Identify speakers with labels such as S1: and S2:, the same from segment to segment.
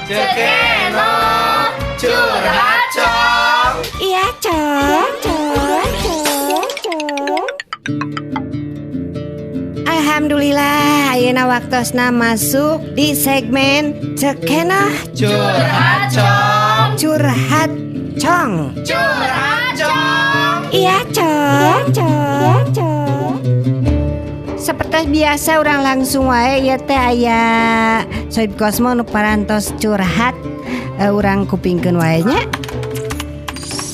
S1: Ceu Kenoh curhat, Cong.
S2: Iya, Cong. Cong, Cong, Cong. Alhamdulillah, ayeuna waktosna masuk di segmen Ceu Kenoh
S1: Curhat, Cong.
S2: Curhat, Cong.
S1: Curhat, Cong.
S2: Iya, Cong. Cong, Cong. Seperti biasa, urang langsung wae ya teh, aya Soib Kosmo nu parantos curhat. Urang kupingkeun wae nya.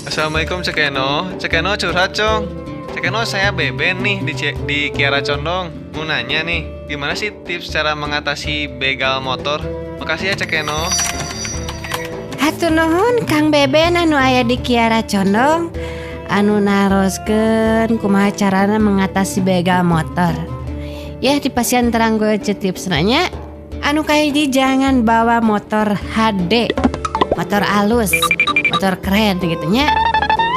S3: Assalamualaikum, Ceu Kenoh. Ceu Kenoh curhat, Cong. Ceu Kenoh, saya Beben nih di Kiara Condong. Mau nanya nih, gimana sih tips cara mengatasi begal motor? Makasih ya, Ceu Kenoh.
S2: Hatur nuhun, Kang Beben anu aya di Kiara Condong anu naroskeun kumaha carana mengatasi begal motor. Ya, dipasihan terang ku Ece tips nanya. Anu kahiji, jangan bawa motor HD, motor alus, motor keren gitu nya.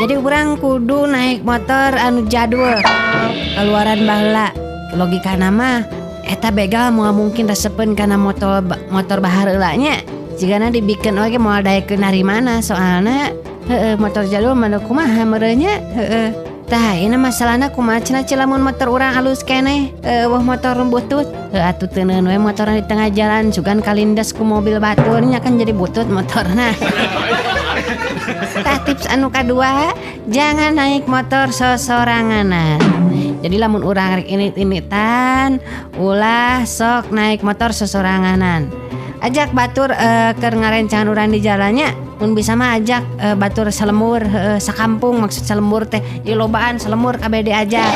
S2: Jadi urang kudu naik motor anu jadul, keluaran baheula. Logika nama eta begal moal mungkin resepeun kana motor motor baheula nya. Jigana dibikin oge moal daekeun dari mana, soalna heeh, motor jadul mah kumaha meureun nya, heeh. Tah, ini masalahna kumaha cenah lamun motor urang alus keneh, euweuh motor butut. Heuh atuh, teuneun we motorna di tengah jalan, sugan kalindes ku mobil batur nya, kan jadi butut motorna. Tah, tips anu kadua, jangan naik motor sosoranganan. Jadi lamun urang rek indit-inditan, ulah sok naik motor sosoranganan. Ajak batur keur ngarencangan urang di jalannya, mun bisa mah ajak batur salembur, sakampung, maksud salembur teh di lobaan salembur kabeh diajak.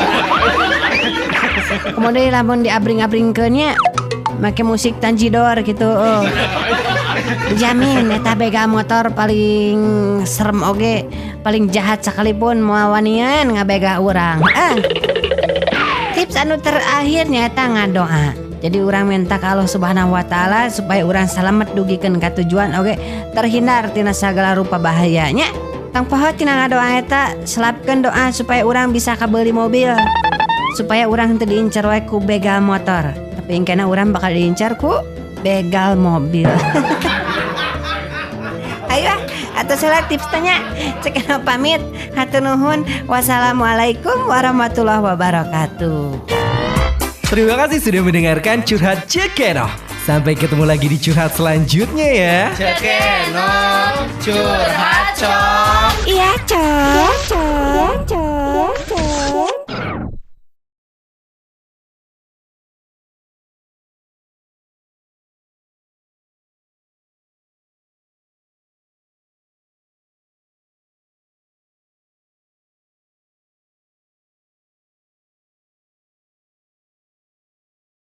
S2: Kemudian lamun diabring-abringkeun nya make musik tanjidor gitu. Oh. Dijamin eta begal motor paling serem oge, paling jahat sekalipun moal wanian ngabegal urang. Ah. Tips anu terakhir nyata ngadoa. Jadi urang minta ka Allah Subhanahu wa Taala supaya urang selamat dugikeun ka tujuan oge terhindar tina segala rupa bahayanya. Tong poho tina ngadoa eta, selapkeun doa supaya urang bisa kabeli mobil. Supaya urang teu diincar wae ku begal motor. Tapi engkena urang bakal diincar ku begal mobil. Ayo ah, atau salah tips tanya. Ceu Kenoh pamit. Hatur nuhun. Wassalamualaikum warahmatullahi wabarakatuh.
S4: Terima kasih sudah mendengarkan curhat Ceu Kenoh. Sampai ketemu lagi di curhat selanjutnya ya.
S1: Ceu Kenoh curhat, Cong.
S2: Iya, Cong. Cong, Cong.